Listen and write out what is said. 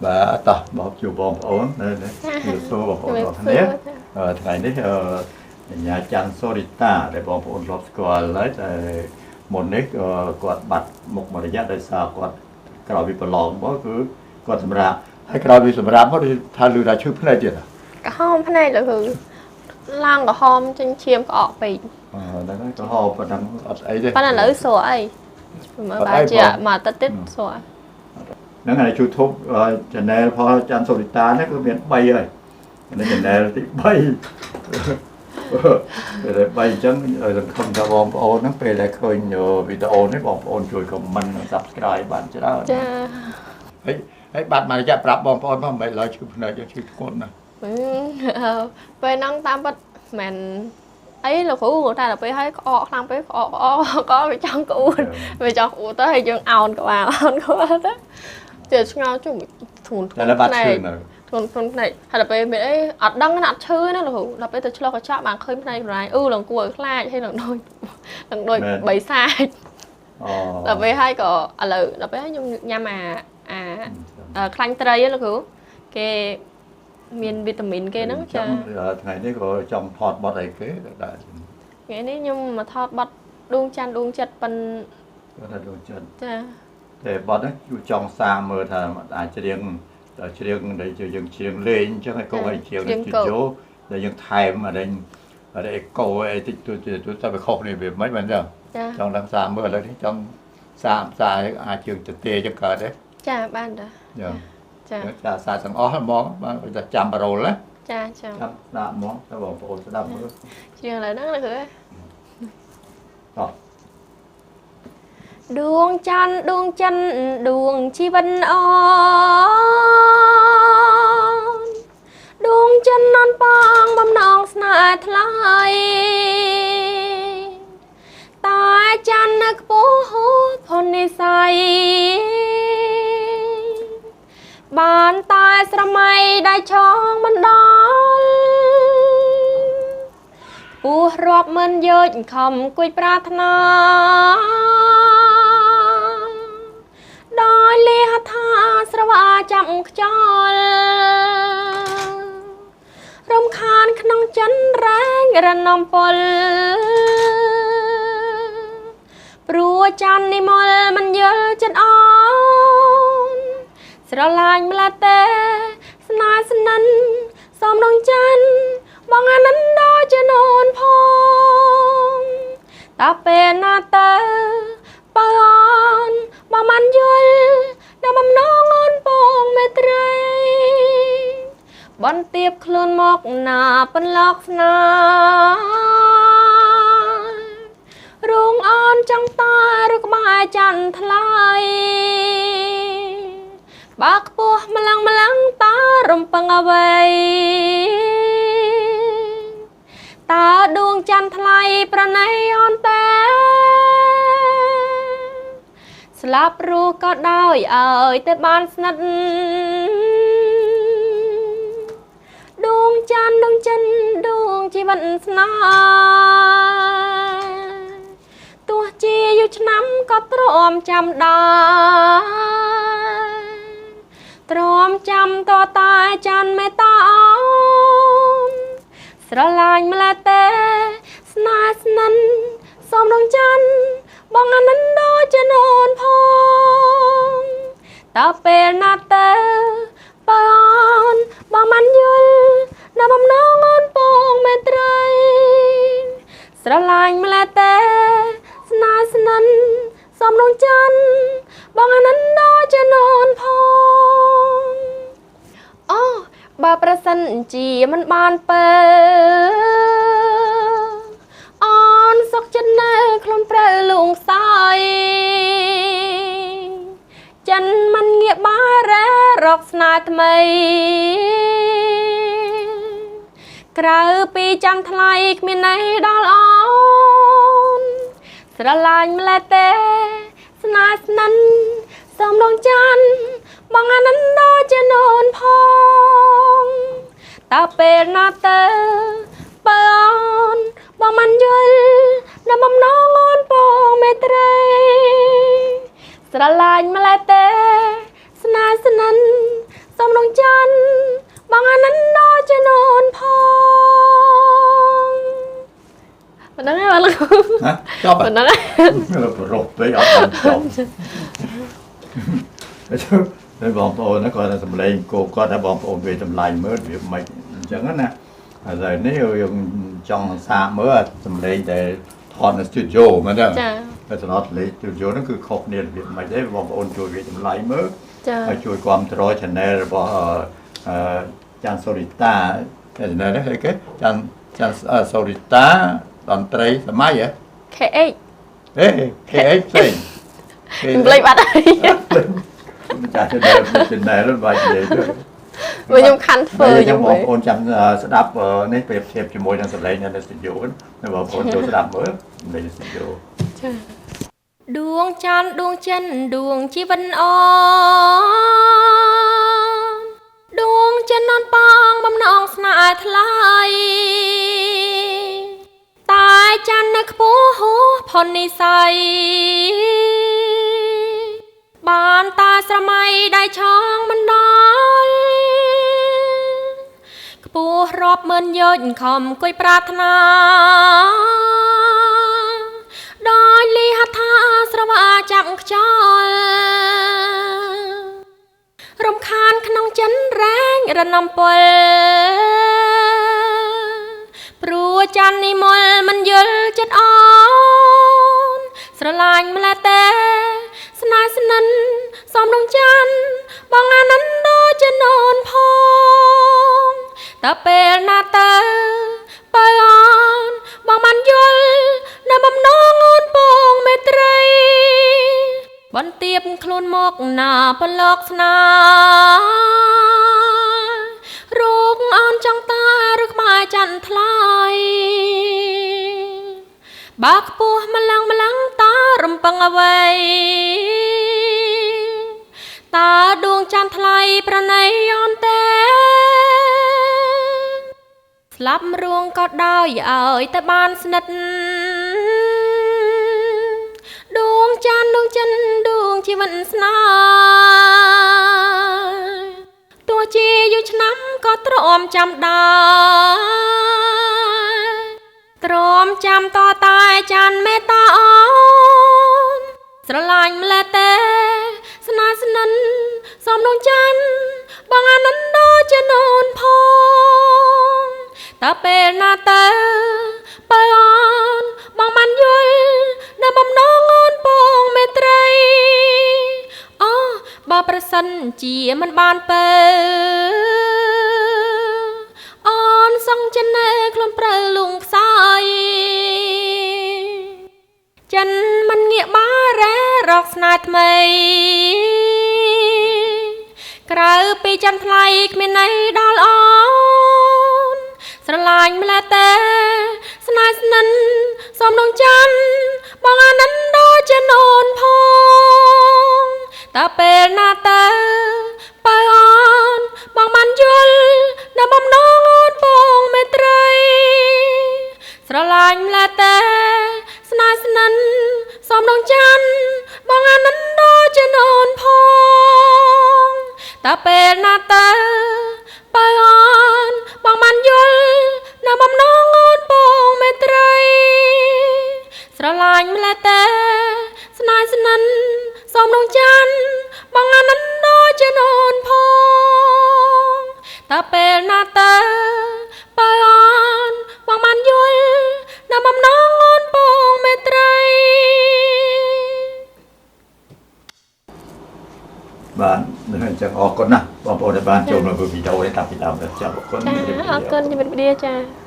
បាទតោះមកជួបបងប្អូននេះនេះជំរាបសួរបងប្អូនទាំងអស់គ្នាថ្ងៃនេះកញ្ញាច័ន្ទសូរីតាដែលបងប្អូនធ្លាប់ស្គាល់ហើយតែមុននេះគាត់បាត់មុខមួយរយៈដោយសារគាត់ក្រោយពីប្រឡងមកគឺគាត់សម្រាប់ហើយក្រោយពីសម្រាប់មកដូចថាឮថាឈឺភ្នែកទៀតហ៎ ក្រហមភ្នែកលោកគ្រូឡើងក្រហមចេញឈាមក្អកពេក អឺហ្នឹងហើយក្រហមប៉ុណ្ណឹងអត់ស្អីទេ ប៉ុន្តែឥឡូវស្រួលអីមើល អត់ បែរ អីបង ជាមួយអាទិត្យទៀតស្រួល ហ្នឹងហើយ YouTube channel ផលច័ន្ទសូរីតាហ្នឹងគឺមាន3ហើយនេះ channel ទី3ពេល3អញ្ចឹងសង្ឃឹមថាបងប្អូនហ្នឹងពេលដែលឃើញវីដេអូនេះបងប្អូនជួយ comment និង Subscribe បានច្រើន ចា ហើយហើយបាត់មករយៈប្រាប់បងប្អូនមកមិនឡើយឈឺភ្នែកឈឺធ្ងន់ណាស់ ពេលហ្នឹងតាមពិតមិនអីលោកគ្រូតែដល់ពេលហើយក្អកខ្លាំងពេកក្អកក្អកក្អកវាចង់ក្អួនវាចង់ក្អួនទៅហើយយើងអោនក្បាលអោនក្បាលទៅជាឆ្ងល់ជុំធ្ងន់ធ្ង តែ ន់ ឡើយបាត់ ភ្នែក ឈឺនៅ ធ្ងន់ធ្ងន់ភ្នែកហើយដល់ពេលមានអីអត់ដឹងណាអត់ឈឺណាលោកគ្រូដល់ពេលទៅឆ្លុះកញ្ចក់បានឃើញភ្នែកខ្លួនឯងអឺឡើងគួរឲ្យខ្លាចហើយឡើងដូចឡើងដូចបីសាច់ អូ ដល់ពេលហើយក៏ឥឡូវដល់ពេលហើយខ្ញុំញ៉ាំអាអាខ្លាញ់ត្រីហ៎លោកគ្រូគេមានវីតាមីនគេហ្នឹងចា ថ្ងៃនេះក៏ចង់ថតបត់អីគេដែរ ថ្ងៃនេះខ្ញុំមកថតបត់ដួងច័ន្ទដួងចិត្តប៉ិន គាត់ថាដូចចិត្ត ចា តែបត់ហ្នឹងជួយចង់សាមើលថាអាចច្រៀងដល់ច្រៀងដែលយើងច្រៀងលេងអញ្ចឹងឲ្យកូនឲ្យច្រៀងនៅស្ទូឌីយោដែលយើងថែមអរិញអរិញអេកូអីតិចតួចតួចតែវាខុសនេះវាមិនបានចឹង ចា ចង់ដឹងសាមើលឥឡូវនេះចង់សាសាអាចជើងទៅទេចឹងកើតទេ ចាបានតា ចឹង ចា ចាសាទាំងអស់ហ្មងបានតែចាំប៉ារ៉ូលណា ចាចា ចាំស្ដាប់ហ្មងតែបងប្អូនស្ដាប់មើល ច្រៀងឥឡូវហ្នឹងលោកគ្រូ តោះ ដួងច័ន្ទដួងចិនដួងជីវិតអូនដួងចិនននបងបំណងស្នេហ៍ថ្លៃតែច័ន្ទនៅខ្ពស់ហួផុននិស័យបានតែស្រមៃដែលឆងមិនដល់ពោះរាប់មិនយោជខំគួចប្រាថ្នាដោយលះថាស្រវាចាំខ្យល់រំខានក្នុងចិនរែងរនំពលព្រោះច័ន្ទនិមលមិនយល់ចិត្តអូនស្រឡាញ់ម្ល៉េះទេស្នេហ៍ស្និនសំដងច័ន្ទបងអានដល់ជាននផងតើពេលណាទៅបើអូនបងមិនយល់ដល់បំណងអូនពងមេត្រីបន្ទាបខ្លួនមកណាពន្លកស្នារងអូនចង់តាឬក្បែរច័ន្ទថ្លៃបើខ្ពស់ម្លឹងម្លឹងតើរំពឹងអ្វីតើដួងច័ន្ទថ្លៃប្រណីអូនទេស្លាប់រស់ក៏ដោយឲ្យតែបានស្និទ្ធដួងច័ន្ទដួងចិនដួងជីវិតស្នេហ៍ទោះជាយូរឆ្នាំក៏ទ្រាំចាំដែរទ្រាំចាំតតែច័ន្ទមេត្តាអូនស្រឡាញ់ម្ល៉េះទេស្នេហ៍ស្និនសូមដងច័ន្ទបងអានដល់ជាននផងតើពេលណាទៅបើអូនបងមិនយល់ដល់បំណងអូនពងមេត្រីស្រឡាញ់ម្ល៉េះទេស្នេហ៍ស្និនសូមដងច័ន្ទបងអានដល់ជាននផងអូបើប្រសិនជាមិនបានពើអូនសុខចិត្តនៅខ្លួនព្រៅលួងសើយចិនមិនងាកបារ៉េរកស្នេហ៍ថ្មីក្រៅពីចាំថ្លៃគ្មានន័យដល់អូនស្រឡាញ់ម្ល៉េះទេស្នេហ៍ស្និនសូមដងច័ន្ទបងអានដល់ជាននផងតើពេលណាទៅបើអូនបងមិនយល់ដល់បំណងអូនពងមេត្រីស្រឡាញ់ម្ល៉េះទេស្នេហ៍ស្និនសូ ណាចប់ ប៉ុណ្ណឹង ប្រុសពេកអត់បានចប់ហើយបងប្អូនគាត់តែសម្លេងគោគាត់តែបងប្អូនវាតម្លៃមើលវាមិនអញ្ចឹងណាឥឡូវនេះយើងចង់សាកមើលសម្លេងដែលថតនៅ studio មែនទេ ចា តែថតលេង studio ហ្នឹងគឺខុសគ្នារបៀបមិនទេបងប្អូនជួយវាតម្លៃមើល ចា ហើយជួយគ្រប់គ្រង channel របស់អឺចាន់សូរីតា channel នេះអីគេចាន់ចាន់សូរីតាតន្ត្រីសម័យហ៎ KH អេ KH ផ្សេង ខ្ញុំភ្លេចបាត់ហើយ ម្ចាស់ channel channel ហ្នឹងបាច់និយាយទៅ ព្រោះខ្ញុំខណ្ឌធ្វើ ខ្ញុំ ខ្ញុំ បងប្អូនចាំស្ដាប់នេះប្រៀបធៀបជាមួយនឹងសម្លេងនៅ studio ណាបងប្អូនចូលស្ដាប់មើលនៅ studio ចាដួងច័ន្ទដួងចិនដួងជីវិតអូនដួងចិនននប៉ងបំណងស្នេហ៍ថ្លៃតែច័ន្ទនៅខ្ពស់ហួសផុននិស័យបានតាស្រមៃដៃឆងមិនដល់ខ្ពស់រាប់ម៉ឺនយោជន៍ខំគួយប្រាថ្នាដោយលីហដ្ឋាស្រវាចាប់ខ្យល់រំខានក្នុងចិនរែងរណំពលព្រោះច័ន្ទនិមលមិនយល់ចិត្តអូនស្រឡាញ់ម្ល៉េះទេស្នេហ៍ស្និនសំដងច័ន្ទបងអានន្ទដូចជាននផងតើពេលណាទៅបើអូនបងបានយល់នៅបំណងអូនពងមេត្រីបន្ទាបខ្លួនមកណាប្រឡកស្នារូបអូនចង់តាឬក្បែរច័ន្ទថ្លៃបើខ្ពស់ម្លឹងម្លឹងតារំពឹងអ្វីតើដួងច័ន្ទថ្លៃប្រណីអូនទេស្លាប់រួងក៏ដោយឲ្យតែបានស្និទ្ធដួងច័ន្ទដួងចិនដួងជីវិតស្នេហ៍ទោះជាយូរឆ្នាំក៏ទ្រាំចាំដែរទ្រាំចាំតតែច័ន្ទមេត្តាអូនស្រឡាញ់ម្ល៉េះទេស្នេហ៍ស្និនសំដងច័ន្ទបងអានន្ទដូចជាននផងតើពេលណាទៅបើអូនបងបានយល់នៅបំណងអូនពងមេត្រីអូបើប្រសិនជាមិនបានពើអូនសងចិននៅខ្លួនព្រើលួងខ្សោយចិនមិនងាកបារ៉េរកស្នេហ៍ថ្មីក្រៅពីច័ន្ទថ្លៃគ្មានន័យដល់អូនស្រឡាញ់ម្ល៉េះទេស្នេហ៍ស្និនសំដងច័ន្ទបងអានន្ទដូចជាននផងតើពេលណាទៅបើអូនបងបានយល់នៅបំណងអូនពងមេត្រីស្រឡាញ់ម្ល៉េះទេស្នេហ៍ស្និនសំដងច័ន្ទបងអានន្ទដូចជាននផងតើពេលណាទៅបើអូនបងបានយល់នៅបំណងអូនពងមេត្រីស្រឡាញ់ម្ល៉េះទេស្នេហ៍ស្និនសំដងច័ន្ទបងអានន្ទដូចជាននផងតើពេលណាទៅបើអូនបងបានយល់នៅបំណងអូនពងមេត្រី បាទអញ្ចឹងអរគុណណាស់បងប្អូនដែលបានចូលមើលវីដេអូនេះតាំងពីដើមដល់ចប់អរគុណ ចាអរគុណជំរាបលាចា។